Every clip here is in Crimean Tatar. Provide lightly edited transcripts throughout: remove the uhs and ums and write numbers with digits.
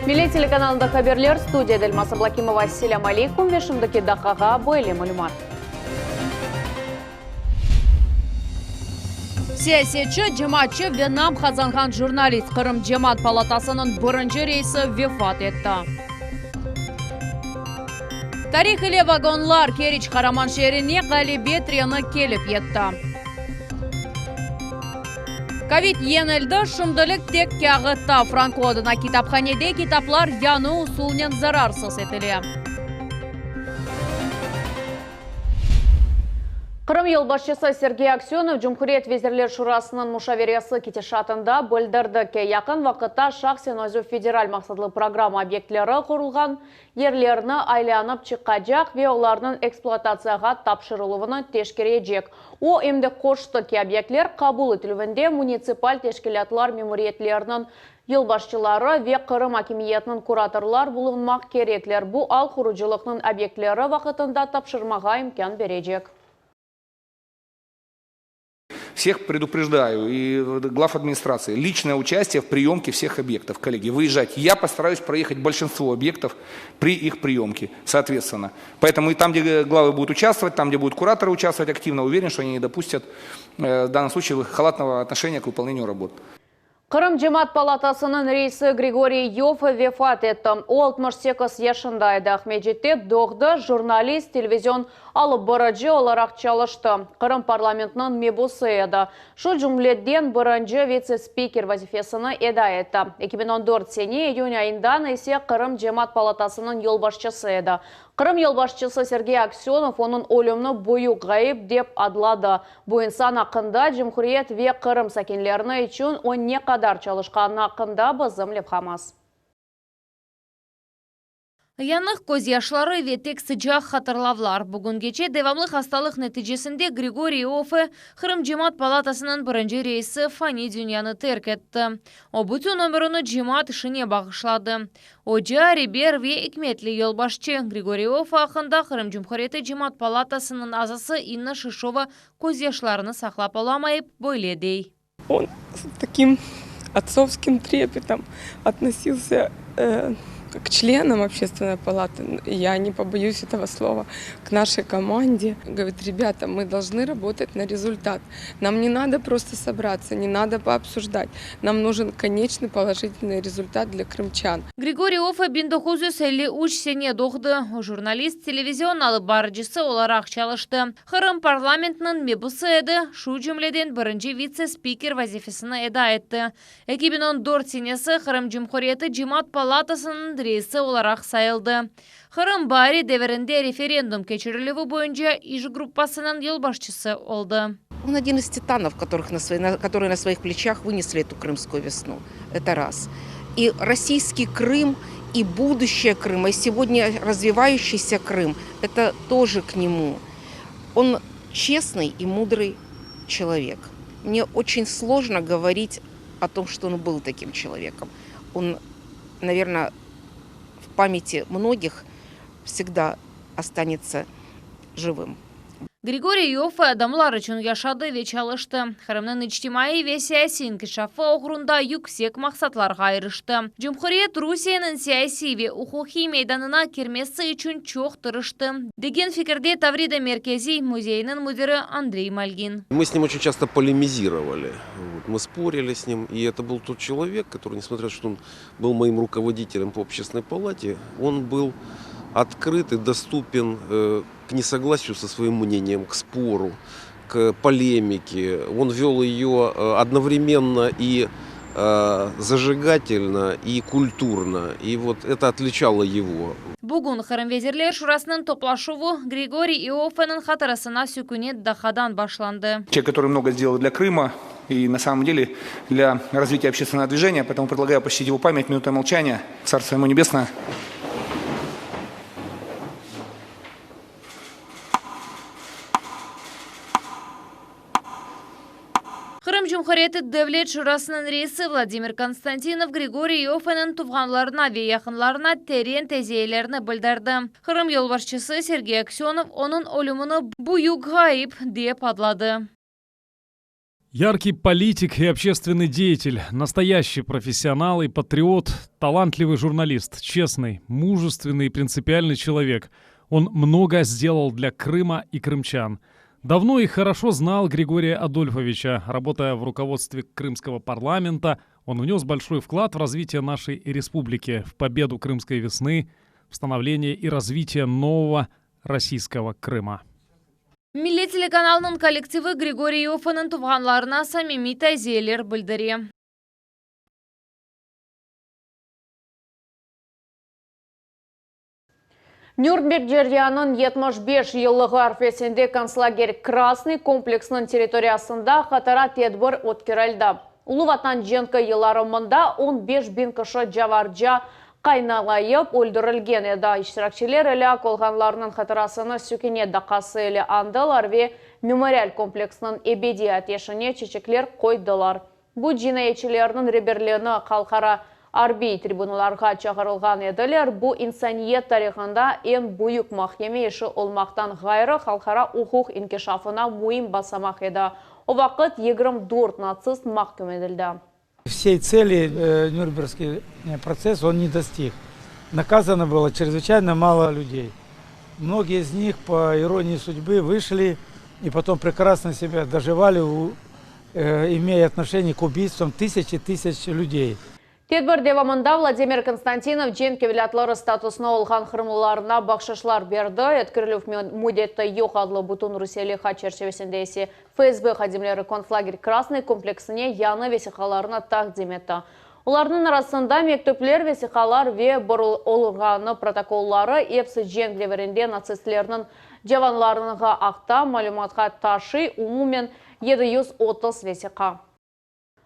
Millet telekanalında haberler, studiyada Elmaz Ablakimova. Selâm aleykum ve şimdiki daqqağa böyle malümat. Siyasetçi, cemaatçı ve nam qazanğan jurnalist, Qırım Cemaat palatasınıñ birinci reisi vefat etti. Tarih ile vagonlar, Keriç qaraman şeerine ğalebe treni kelip yetti. Kovid yeñildi, şimdilik tek kâğıtta, Franko adına kitaphanede kitaplar yañı usulnen zararsız etile. Qırım yolbaşçısı Sergey Aksönov Cumhuriyet Vezirler Şurasınıñ muşaveresi ketişatında bildirdi ki, yaqın vaqıtta şahsen özü federal maqsatlı programma obyektleri qurulğan yerlerni aylanıp çıqacaq ve olarnıñ ekspluatatsiyağa tapşırıluvını teşkerecek. O, em de qoştı ki, obyektler qabul etilüvinde munitsipal teşkilâtlar memuriyetleriniñ yolbaşçıları ve Qırım akimiyetiniñ kuratorlar bulunmaq kerekler, bu al qurucılıqnıñ obyektleri vaqıtında tapşırmağa imkân berecek. Всех предупреждаю и глав администрации, личное участие в приемке всех объектов, коллеги, выезжать. Я постараюсь проехать большинство объектов при их приемке, соответственно. Поэтому и там, где главы будут участвовать, там, где будут кураторы участвовать активно, уверен, что они не допустят в данном случае халатного отношения к выполнению работ. Qırım Cemaat palatasınıñ reisi Grigoriy İoffe vefat etti. O, 68 yaşında edi. Aqmescitte doğdı, jurnalist, televizion alıp barıcı olaraq çalıştı. Qırım parlamentiniñ mebusı edi. Şu cümleden, birinci vitse-spiker vazifesini eda etti. 2014 sene iyün ayından ise Qırım Cemaat palatasınıñ yolbaşçısı edi. Qırım yolbaşçısı Sergey Aksönov onıñ ölümini büyük ğayıp dep adladı. Bu insan aqqında, cumhuriyet ve Qırım sakinlerini içün o ne qadar çalışqanı aqqında bizim levhamız. Yanıq közyaşları ve tek sıcaq hatırlavlar. Bugün gece devamlı hastalıq neticesinde Grigoriy İoffe, Qırım Cemaat palatasınıñ birinci reisi, fani dünyanı terk etti. O, bütün ömrüni cemaat işine bağışladı. Oca, reber ve ikmetli yolbaşçı Grigoriy İoffe aqqında Qırım Cumhuriyeti Cemaat palatasınıñ azası İnna Şişova közyaşlarını saqlap olamayıp, böyle dey. On s takim ottsovskim trepetom otnosilsâ k çlenam Общественной палаты, я ne poboyüs etogo slova, k našey komande. Govorit, rebâta, mı dolžnı rabotat na rezultat. Nam ne nado prosto sobratsâ, ne nado poobsujdat, nam nujın koneçnıy položitelnıy rezultat dlâ krımçan. Grigoriy İoffe 1953 sene doğdı. O, jurnalist, televizion alıp barıcısı olaraq çalıştı. Qırım parlamentiniñ mebusı edi, şu cümleden birinci vitse-spiker vazifesini eda etti. 2014 senesi Qırım Cumhuriyeti Cemaat palatasınıñ reisi olaraq sayıldı. Qırım baari devirinde referendum keçirilüvi boyunca iş gruppasınıñ yolbaşçısı oldı. On odin iz titanov, kotorıh na svoy, kotorые na svoih pleçah vınesli etu krımskuyu vesnu. Eto raz. I rossiyskiy Krım, i buduşçeye Krıma, i segodnâ razvivayuşçiysia Krım, eto тоже k nemu. On çestnıy i mudrıy çelovek. Mne oçen slojno govorit o tom, çto on byl takim çelovekom. On, naverno, v pamyati mnogih vsegda ostanetsâ jivım. Grigoriy İoffe adamlar içün yaşadı ve çalıştı. Qırımnıñ içtimaiy ve siyasiy inkişafı oğrunda yüksek maqsatlarğa irişti. Cumhuriyet Rusiyeniñ siyasiy ve uquqiy meydanına kirmesi içün çoq tırıştı, degen fikirde Tavrida merkeziy müzeyiniñ müdiri Andrey Malgin. Мы с ним очень часто полемизировали, вот, мы спорили с ним, и это был тот человек, который, несмотря на то, что он был моим руководителем по Общественной палате, он был открыт и доступен к несогласию со своим мнением, к спору, к полемике. Он вел ее одновременно и зажигательно, и культурно. И вот это отличало его. Bugün Qırım Vezirler Şurasınıñ toplaşuvı Grigoriy İoffeniñ hatırasına sükünet daqqadan başlandı. Человек, который много сделал для Крыма и на самом деле для развития общественного движения, поэтому предлагаю почтить его память минутой молчания. Царство ему небесное. Qırım Cumhuriyeti Devlet Şurasınıñ reisi Vladimir Konstantinov Grigoriy İoffeniñ tuvğanlarına ve yaqınlarına teren teziyelerini bildirdi. Qırım yolbaşçısı Sergey Aksönov onıñ ölümini büyük ğayıp dep adladı. Яркий политик и общественный деятель, настоящий профессионал и патриот, талантливый журналист, честный, мужественный и принципиальный человек. Он много сделал для Крыма и крымчан. Давно и хорошо знал Григория Адольфовича. Работая в руководстве Крымского парламента, он внес большой вклад в развитие нашей республики, в победу Крымской весны, в становление и развитие нового российского Крыма. Milliy telekanalnıñ kollektivi Grigoriy İoffeniñ tuvğanlarına samimiy taziyeler bildire. Nürnberg ceryanınıñ 75 yıllığı arfesinde kontslager Krasnıy kompleksiniñ territoriyasında hatıra tedbir ötkerildi. Ulu Vatan cenki yılları mında 15 biñ kişi cavarca qaynalayıp öldürilgen edi. İştirakçiler elâk olğanlarnıñ hatırasını sükünet daqqası ile añdılar ve memorial kompleksiniñ ebediy ateşine çeçekler qoydılar. Bu cinayetçilerniñ reberlerini halqara arbiy tribunallarğa çağırılğan ediler. Bu insaniyet tarihında eñ büyük mahkeme işi olmaqtan ğayrı halqara uquq inkişafına müim basamaq edi. O vaqıt 24 natsist mahküm etildi. Всей цели э, Нюрнбергский э, процесс он не достиг. Наказано было чрезвычайно мало людей. Многие из них, по иронии судьбы, вышли и потом прекрасно себя доживали, э, имея отношение к убийствам тысяч и тысяч людей. Tedbir devamında Vladimir Konstantinov cenk evlâtları statusına olğan qırımlılarına bahşışlar berdi. Ötkerilüv müddeti yoq adlı bütün Rusiye leyha çerçivesinde ise FSB hadimleri kontslager Krasnıy kompleksine yañı vesiqalarını taqdim etti. Olarnıñ arasında mektüpler, vesiqalar ve bir olğanı protokolları episi cenk devrinde natsistlerniñ cavanlarlığı aqta malümatqa taşıy umumen 730 vesiqa.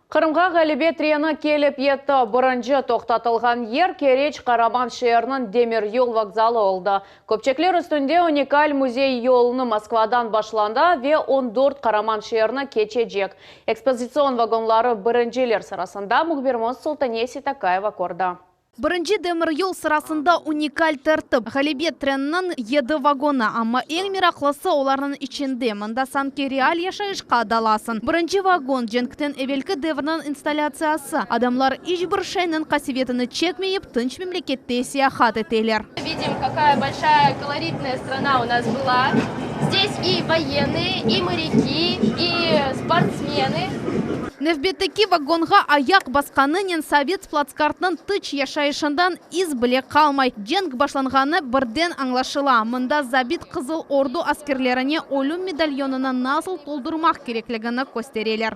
Qırımğa ğalebe treni kelip yetti. Birinci toqtatılğan yer Keriç qaraman şeeriniñ demir yol vokzalı oldı. Köpçekler üstünde unikal müzey yolunı Moskvadan başlandı ve 14 qaraman şeerini keçecek. Ekspozitsion vagonları birinciler sırasında mühbirimiz Sultaniye Seytakayeva kördi. Birinci demir yol sırasında unikal tertip. Ğalebe treniniñ 7 vagonı, amma eñ meraqlısı olarnıñ içinde. Mında sanki real yaşayışqa dalasıñ. Birinci vagon cenkten evelki devirniñ installâtsiyası. Adamlar iç bir şeyniñ qasevetini çekmeyip, tınç memlekette seyahat eteler. Видим, какая большая колоритная страна у нас была. Здесь и военные, и моряки, и спортсмены. Nevbetteki vagonğa ayaq basqanınen sovet platskartınıñ tınç yaşayışından iz bile qalmay. Cenk başlanğanı birden añlaşıla. Mında zabit Qızıl Ordu askerlerine ölüm medalyonını nasıl toldurmaq kerekligini köstereler.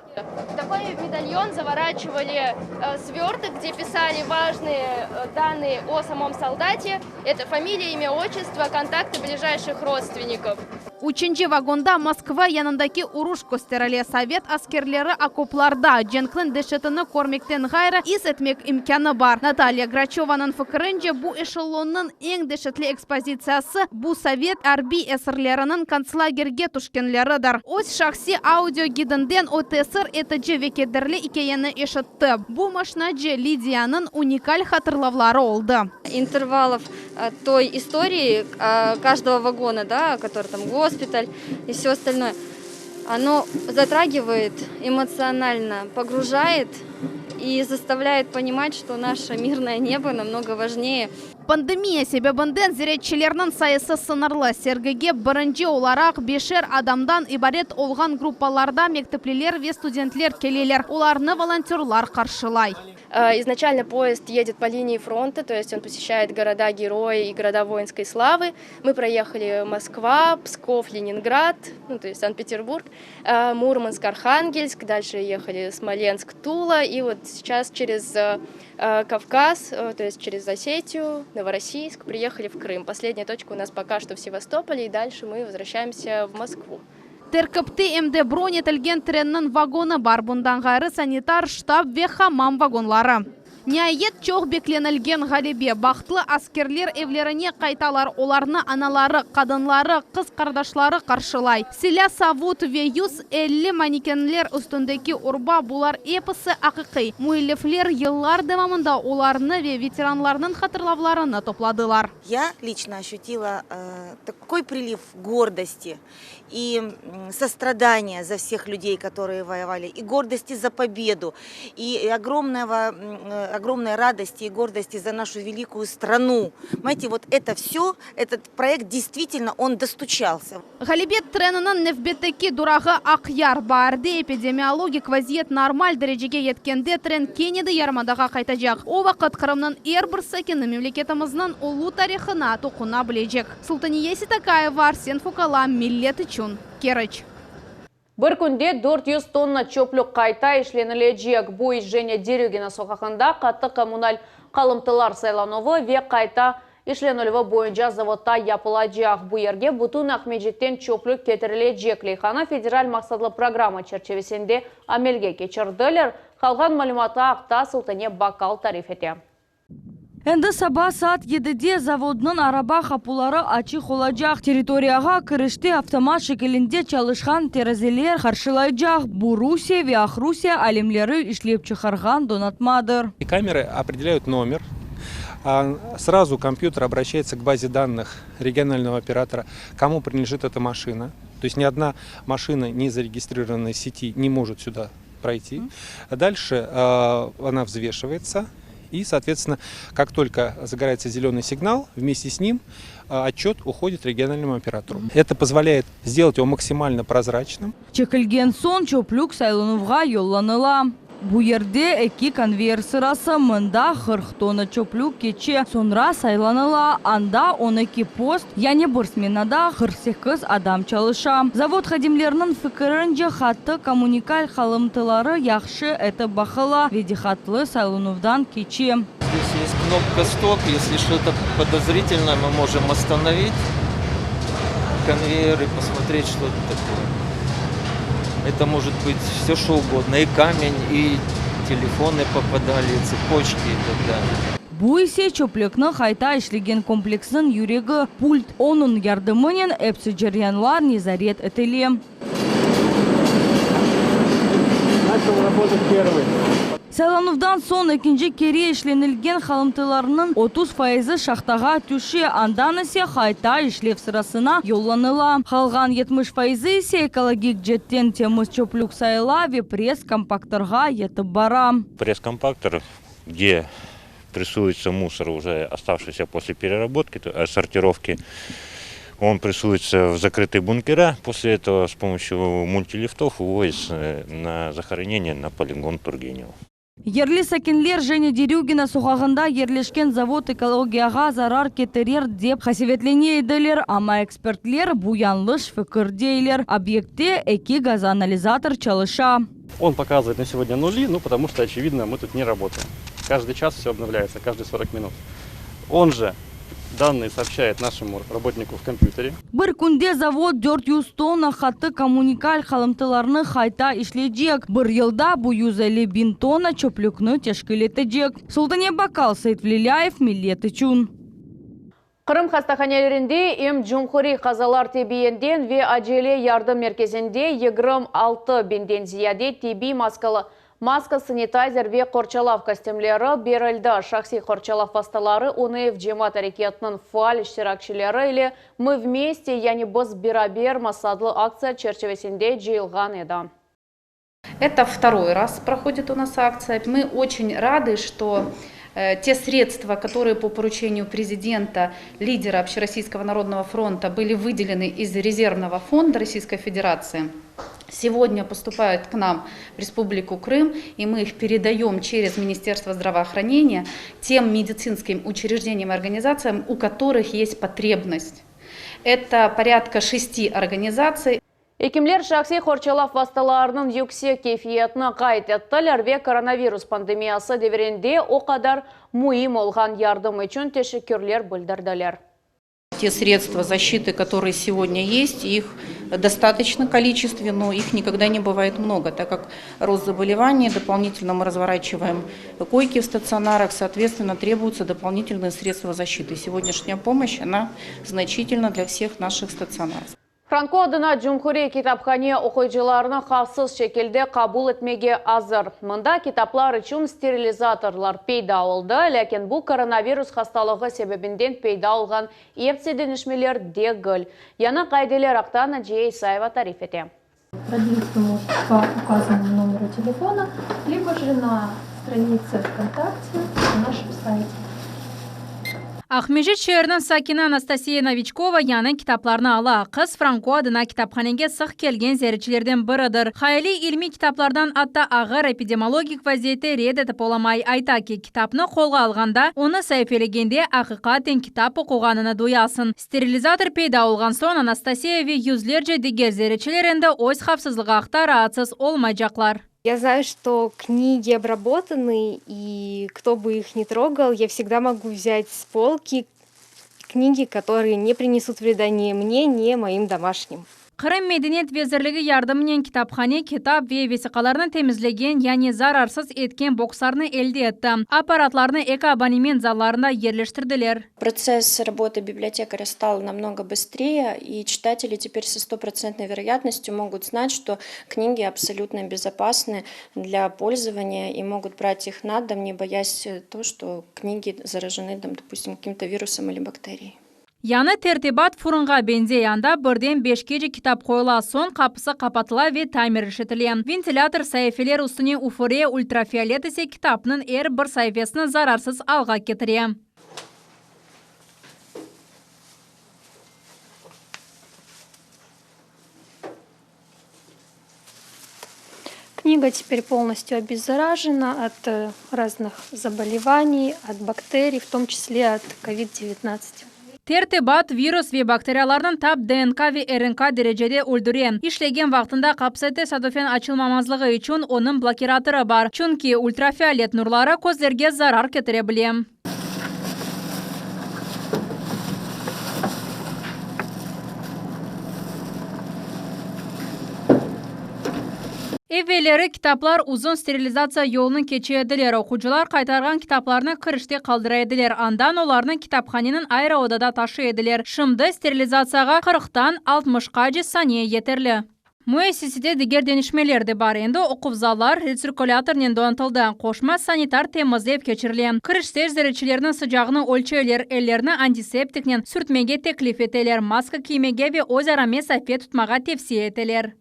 В такой медальон заворачивали э, сверток, где писали важные э, данные о самом солдате. Это фамилия, имя, отчество, контакты ближайших родственников. Üçünci vagonda Moskva yanındaki uruş kösterile. Sovet askerleri okoplarda cenkniñ deşetini körmekten ğayrı is etmek imkânı bar. Natalya Graçövanıñ fikirince bu eşelonnıñ eñ deşetli ekspozitsiyası bu sovet arbiy esirleriniñ kontslagerge tüşkenleridir. Öz şahsiy audiogidinden o tesir etici ve kederli ikâyeni eşitti. Bu maşnacı Lidiyanıñ unikal hatırlavları oldı. Интервалов э, той истории э, каждого вагона, да, который там госпиталь и все остальное, оно затрагивает эмоционально, погружает и заставляет понимать, что наше мирное небо намного важнее. Pandemiya sebebinden ziyaretçilerniñ sayısı sıñırlı. Sergige birinci olaraq beşer adamdan ibaret olğan gruppalarda mektepliler ve studentler keleler. Olarnı volontörlar qarşılay. Э, Изначально поезд едет по линии фронта, то есть он посещает города-герои и города воинской славы. Мы проехали Москва, Псков, Ленинград, ну, то есть Санкт-Петербург, э, Мурманск, Архангельск, дальше ехали Смоленск, Тула, и вот сейчас через э, э, Кавказ, э, то есть через Осетию, Новороссийск, приехали в Крым. Последняя точка у нас пока что в Севастополе, и дальше мы возвращаемся в Москву. Terkipte em de bron etilgen trenniñ vagonı bar. Bundan ğayrı sanitar, ştab ve hamam vagonları. Niayet, çoq beklenilgen ğalebe. Bahtlı askerler evlerine qaytalar, olarnı anaları, qadınları, qız qardaşları qarşılay. Silâ, savut ve 150 manekenler üstündeki urba, bular episi aqiqiy. Müellifler yıllar devamında olarnı ve veteranlarnıñ hatırlavlarını topladılar. Я лично ощутила такой прилив гордости и сострадания за всех людей, которые воевали, и гордости за победу, и огромного, огромной радости и гордости за нашу великую страну. Понимаете, вот это все, этот проект действительно, он достучался. Ğalebe treniniñ nevbetteki durağı Aqyar. Baarde epidemiologik vaziyet normal derecege yetkende tren kene de yarımadağa qaytacaq. O vaqıt Qırımnıñ er bir sakini memleketimizniñ ulu tarihına toquna bilecek. Sultaniye Seytakayeva, Arsen Fokala, Millet içün, Keriç. Bir künde 400 tonna çöplük qayta işlenilecek. Bu iş Jenya Derügina soqağında qattı kommunal qalımtılar saylanuvı ve qayta işlenilüvi boyunca zavodda yapılacaq. Bu yerge bütün Aqmescitten çöplük ketirilecek. Leyhanı federal maqsatlı programma çerçivesinde amelge keçirdiler. Qalğan malümatı aqta Sultaniye Bakal tarif ete. Endi saba saat yedide zavodnıñ araba qapuları açıq olacaq. Territoriyağa kirişte avtomat şekilinde çalışqan terazeler qarşılaycaq. Bu Rusiye ve Aqrusiye alimleri işlep çıqarğan donatmadır. Камеры определяют номер, сразу компьютер обращается к базе данных регионального оператора, кому принадлежит эта машина. То есть ни одна машина, не зарегистрированная в сети, не может сюда пройти. Дальше она взвешивается. И, соответственно, как только загорается зеленый сигнал, вместе с ним отчет уходит региональному оператору. Это позволяет сделать его максимально прозрачным. Çekilgen soñ çöplük saylanuvğa yollanıla. Bu yerde eki konveyer sırası, mında 40 tonna çöplük keçe, soñra saylanıla. Anda 12 post, yani bir smenada 48 adam çalışa. Zavod hadimleriniñ fikirince, qattı kommunikal qalımtıları yahşı etip baqıla ve diqqatlı saylanuvdan keçe. Здесь есть кнопка «Стоп». Если что-то подозрительное, мы можем остановить конвейер и посмотреть, что это такое. Это может быть все, что угодно. И камень, и телефоны попадали, и цепочки и так далее. Bu ise çöplükni qayta işlegen kompleksniñ yüregi pult. Onıñ yardımınen episi ceryanlar nezaret etile. Начал работать первый. Saylanuvdan soñ ekinci kere işlenilgen qalımtılarnıñ 30 fayızı şahtağa tüşe, andan ise qayta işlev sırasına yollanıla. Qalğan 70 fayızı ise ekologik ceetten temiz çöplük sayıla ve press-kompaktorğa yetip bara. Пресс-компактор, где прессуется мусор, уже оставшийся после переработки, то- э, сортировки, он прессуется в закрытые бункера. После этого с помощью мультилифтов увозится э, на захоронение на полигон Тургенева. Yerli sakinler Jenya Derügina soqağında yerleşken zavod ekologiyağa zarar ketirer dep qasevetlene ediler, amma ekspertler bu yañlış fikir deyler. Obyektte eki gazoanalizator çalışa. Он показывает на сегодня нули, ну потому что, очевидно, мы тут не работаем. Каждый час все обновляется, каждые 40 минут. Он же данные сообщает нашему работнику в компьютере. Bir künde zavod 400 tonna qattı kommunikal qalımtılarnı qayta işleycek. Bir yılda bu 150 biñ tonna çöplükni teşkil etecek. Sultaniye Bakal, Seyit Velilâyev, Millet içün. Qırım hastahanelerinde em cumhuriy qazalar tibbiyetten ve acele yardım merkezinde 26 biñden ziyade tibbiy maskalı maska, sanitayzer ve qorçalav kostümleri berildi. Şahsiy qorçalav vastaları UNF cemaat areketiniñ faal iştirakçileri ile «Мы вместе», yani «Biz berabermiz» adlı aktsiya çerçivesinde cıyılğan edi. Это второй раз проходит у нас акция. Мы очень рады, что э, те средства, которые по поручению президента, лидера Общероссийского народного фронта, были выделены из резервного фонда Российской Федерации, сегодня поступают к нам в Республику Крым, и мы их передаем через Министерство здравоохранения тем медицинским учреждениям и организациям, у которых есть потребность. Это порядка шести организаций. Ekimler şahsiy qorçalav vastalarınıñ yüksek keyfiyetini qayd ettiler ve koronavirus pandemiyası devrinde o qadar müim olğan yardım içün teşekkürler bildirdiler. Те средства защиты, которые сегодня есть, их достаточно количестве, но их никогда не бывает много, так как рост заболеваний, дополнительно мы разворачиваем койки в стационарах, соответственно, требуются дополнительные средства защиты. Сегодняшняя помощь, она значительна для всех наших стационаров. Franko adına cumhuriy kitaphane oquyıcılarnı havfsız şekilde qabul etmege azır. Mında kitaplar içün sterilizatorlar peyda oldı, lâkin bu koronavirus hastalığı sebebinden peyda olğan epsi deñişmeler degil. Yañı qaideler aqta Naciye İsayeva tarif ete. Продлить вы можете по указанному номеру телефона, либо же на странице VKontakte на нашем сайте. Aqmescit şeeriniñ sakini Anastasiya Noviçkova yañı kitaplarnı ala. Qız Franko adına kitaphanege sıq kelgen ziyaretçilerden biridir. Hayaliy ilmiy kitaplardan atta ağır epidemiologik vaziyette red etip olamay. Ayta ki, kitapnı qolğa alğanda, onı saifelegende aqiqaten kitap oquğanını duyasıñ. Sterilizator peyda olğan soñ Anastasiya ve yüzlerce diger ziyaretçiler endi öz havfsızlığı aqta raatsız olmaycaqlar. Ya znayu, çto knigi obrabotanı, i kto bı ih ne trogal, ya vsegda mogu vzyat s polki knigi, kotorıye ne prinesut vreda ne mne, ne moim domaşnim. Qırım Medeniyet vezirligi yardımınen kitaphane kitap ve vesiqalarnı temizlegen, yani zararsız etken bokslarnı elde etti. Apparatlarnı eki abonement zallarında yerleştirdiler. Protsess rabotı bibliotekarya stal namnogo bıstree, i çitateli teper so stoprotsentnoy veroyatnostyu mogut znat, çto knigi absolyutno bezopasnı dlya polzovaniya i mogut brat ih na dom, ne boyas to, çto knigi zarajenı, tam, dopustim, kakim-to virusom ili bakteriyey. Yañı tertibat furunğa beñzey, anda birden beşkece kitap qoyula, soñ qapısı qapatıla ve taymer işletile. Ventilâtor saifeler üstüne üfüre, ultrafiolet ise kitapnıñ er bir saifesini zararsız alğa ketire. Kniga teper polnostyu obezzaражена от razных zabolevaniy, ot bakteriy, v tom çisle ot kovid devyatnadtsat. Tertibat, virus ve bakteriyalarnıñ tap DNK ve RNK derecede öldüre. İşlegen vaqtında qapısı tesadüfen açılmamazlığı içün onıñ blokiratorı bar, çünki ultrafiolet nurları közlerge zarar ketire bile. Evelleri kitaplar uzun sterilizatsiya yolunı keçe ediler, oqucılar qaytarğan kitaplarnı kirişte qaldıra ediler, andan olarnı kitaphaneniñ ayrı odada taşıy ediler. Şimdi sterilizatsiyağa qırqtan altmışqace saniye yeterli. Müessisede diger deñişmeler de bar, endi oquv zallar retsirkulâtornen donatıldı, qoşma sanitar temizlev keçirile, kirişte ziyaretçilerniñ sıcağını ölçeyler, ellerini antiseptiknen sürtmege teklif eteler, maska kiymege ve öz ara mesafe tutmağa tevsiye eteler.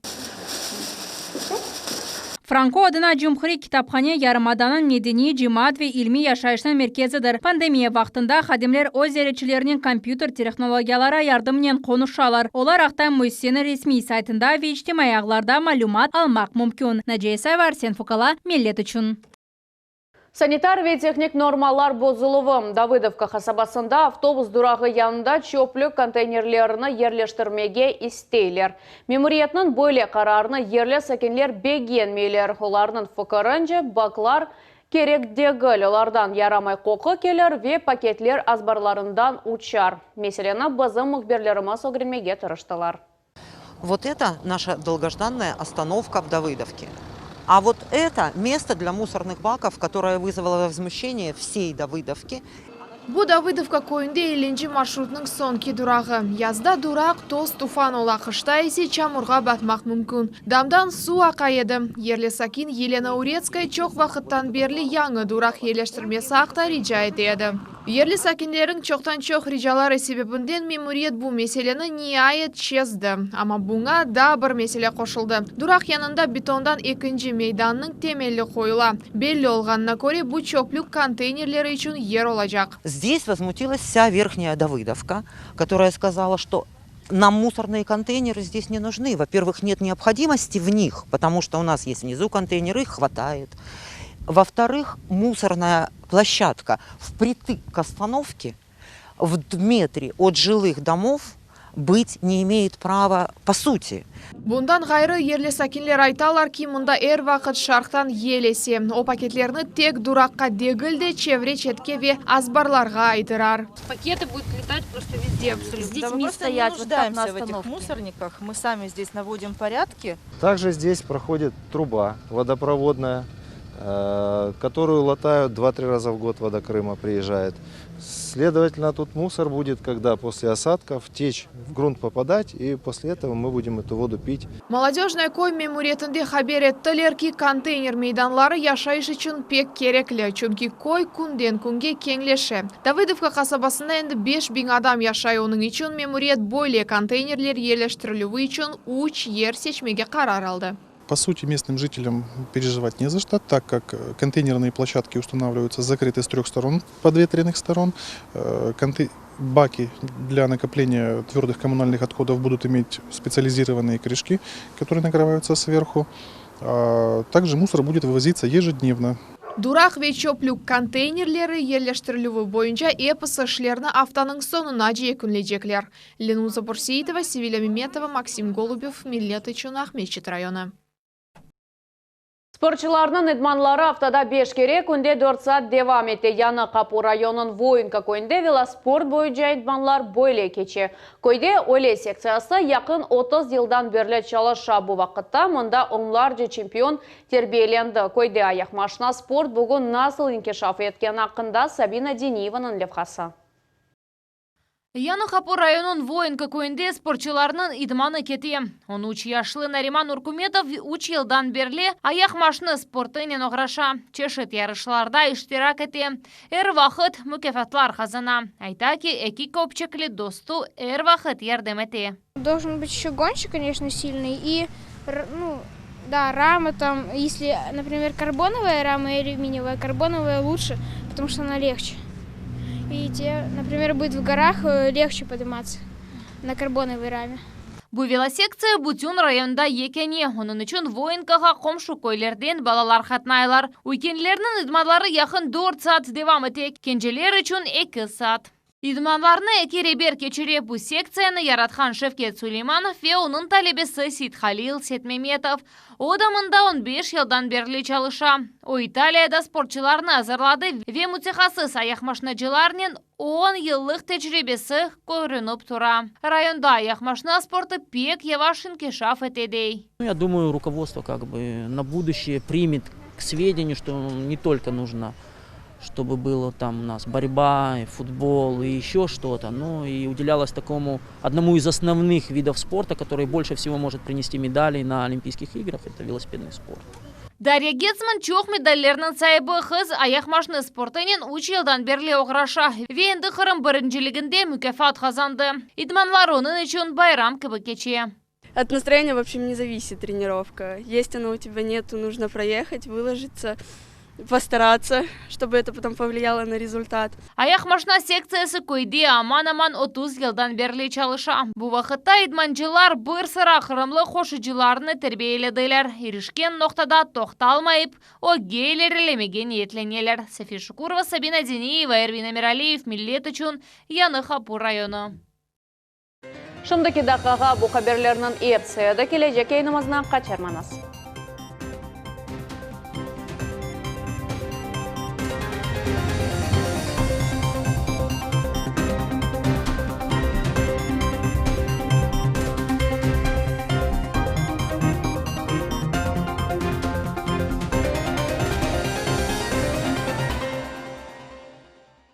Franko adına Cumhuriy kitaphane yarımadanıñ medeniy, cemaat ve ilmiy yaşayışnıñ merkezidir. Pandemiya vaqtında hadimler öz ziyaretçilerinen kompyuter terhnologiyaları yardımınen qonuşalar. Olar aqta müessiseniñ resmiy saytında ve içtimaiy ağlarda malümat almaq mümkün. Naciye İsayeva, Arsen Fukala, Millet içün. Sanitar ve tehnik normalar bozuluvı, Davıdovka qasabasında avtobus durağı yanında çöplük konteynerlerini yerleştirmege isteyler. Memuriyetniñ böyle qararını yerli sakinler begenmeyler. Olarnıñ fikirince, baklar kerek degil, olardan yaramay qoqu kelir ve paketler azbarlarından uçar. Meseleni bizim mühbirlerimiz ögrenmege tırıştılar. Vot eto naşa dolgojdannaya ostanovka v Davıdovke. A vot eto mesto dlâ musornıh bakov, kotoroye vızvalo vozmuşçeniye vsey Davıdovki. Bu Davıdovka köyünde ellinci marşrutnıñ soñki durağı. Yazda duraq toz-tufan ola, qışta ise çamurğa batmaq mümkün. Damdan suv aqa edi. Yerli sakin Yelena Uretskaya çoq vaqıttan berli yañı duraq yerleştirmesi aqta rica ete edi. Yerli sakinleriñ çoqtan-çoq ricaları sebebinden memuriyet bu meseleni niayet çezdi. Amma buña daa bir mesele qoşuldı, duraq yanında betondan ekinci meydannıñ temeli qoyula. Belli olğanına köre, bu çöplük konteynerleri içün yer olacaq. Zdes vozmutilas vsâ Verhnyaya Davıdovka, kotoraya skazala, çto nam musornıye konteynerı zdes ne nujnı, vo-pervıh, net neobhodimosti v nih, potomu çto u nas est vnizu konteynerı, ih hvataet, vo-vtorıh, musornaya ploşçadka vpritık k ostanovke, v metre ot jılıh domov bıt ne imeyet prava po suti. Bundan ğayrı, yerli sakinler aytalar ki, mında er vaqıt şarqtan yel ese, o paketlerni tek duraqqa degil de, çevre-çetke ve azbarlarğa aydırar. Paketi budut letat prosto vezde. Везде абсолютно. С Да, мы детьми просто не стоять вот так на нуждаемся в этих остановке. мусорниках. Мы сами здесь наводим порядки. Также здесь проходит труба водопроводная, которую латают 2-3 раза в год, вода Крыма приезжает. Следовательно, тут мусор будет, когда после осадков течь в грунт попадать, и после этого мы будем эту воду пить. Molodöjnoye köy memuriyetinde haber ettiler ki, konteyner meydanları yaşayış içün pek kerekli, çünki köy künden künge keñleşe. Davıdovka qasabasında endi 5000 adam yaşay, onıñ içün memuriyet böyle konteynerler yerleştirilüvi içün üç yer seçmege qarar aldı. По сути, местным жителям переживать не за что, так как контейнерные площадки устанавливаются закрыты с трех сторон, подветренных сторон. Баки для накопления твердых коммунальных отходов будут иметь специализированные крышки, которые накрываются сверху. А также мусор будет вывозиться ежедневно. Duraq ve çöplük konteynerleri yerleştirilüvi boyunca episi işlerni aftanıñ soñunace yekünleycekler. Ленуза Бурсеитова, Севиля Меметова, Максим Голубев, Millet içün Aqmescit rayonı. Sportçularnıñ idmanları aftada 5 kere künde 4 saat devam ete. Yañı Qapu rayonınıñ Voinka köyünde velosport boyunca idmanlar böyle keçe. Köyde öyle sektsiyası yaqın 30 yıldan berli çalışa. Bu vaqıtta mında onlarca çempion terbiyelendi. Köyde ayaqmaşina sport bugün nasıl inkişaf etkeni aqqında Sabina Diniyevanıñ levhası. Yañı Qapu rayonınıñ Voinka köyünde sportçularnıñ idmanı kete. 13 yaşlı Nariman Urkumetov 3 yıldan berli ayaqmaşina sportınen oğraşa. Çeşit yarışlarda iştirak ete. Er vaqıt mukâfatlar qazana. Ayta ki, eki köpçekli dostu er vaqıt yardım ete. Должен быть еще гонщик, конечно, сильный. И, ну, да, рама там, если, например, карбоновая рама и алюминиевая, карбоновая лучше, потому что она легче. И тебе, например, будет в горах легче подниматься на карбоновой раме. Bu velosektsiya bütün rayonda yekâne. Onıñ içün Voinkağa qomşu köylerden balalar qatnaylar. Üykenlerniñ idmanları yaqın 4 saat devam ete. Kenceler içün 2 saat. İdmanlarnı eki reber keçire. Bu sektsiyanı yaratqan Şevket Suleymanov ve onıñ talebesi Seythalil Setmemetov. O da mında 15 yıldan berli çalışa. O İtaliyada sportçularnı azırladı ve mütehassıs ayaqmaşinacılarnen 10 yıllıq tecribesi körünip tura. Rayonda ayaqmaşina sportı pek yavaş inkişaf ete dey. Ну, я думаю, руководство как бы на будущее примет к сведению, что не только нужно, чтобы было там у нас борьба, и футбол и еще что-то, но и уделялось такому одному из основных видов спорта, который больше всего может принести медалей на Олимпийских играх, это велосипедный спорт. Дарья Гетцман çoq medallerniñ saibi qız ayaqmaşina sportınen 3 yıldan berli oğraşa. Ve endi Qırım birinciliginde mukâfat qazandı. İdmanlar onıñ içün bayram kibi keçe. От настроения, в общем, не зависит тренировка. Есть она у тебя, нету, нужно проехать, выложиться, постараться, чтобы это потом повлияло на результат. Ayaqmaşina sektsiyası köyde aman-aman 30 yıldan berli çalışa. Bu vaqıtta idmancılar bir sıra qırımlı qoşucılarnı terbiyelediler. İrişken noqtada toqtalmayıp, ögge ilerilemege niyetleneler. Safiye Şukurova, Sabina Diniyeva, Ervin Emiraliyev, Millet içün Yañı Qapu rayonı. Şimdiki daqqağa bu haberlerniñ episi edi. Kelecek yayınımıznı qaçırmañız.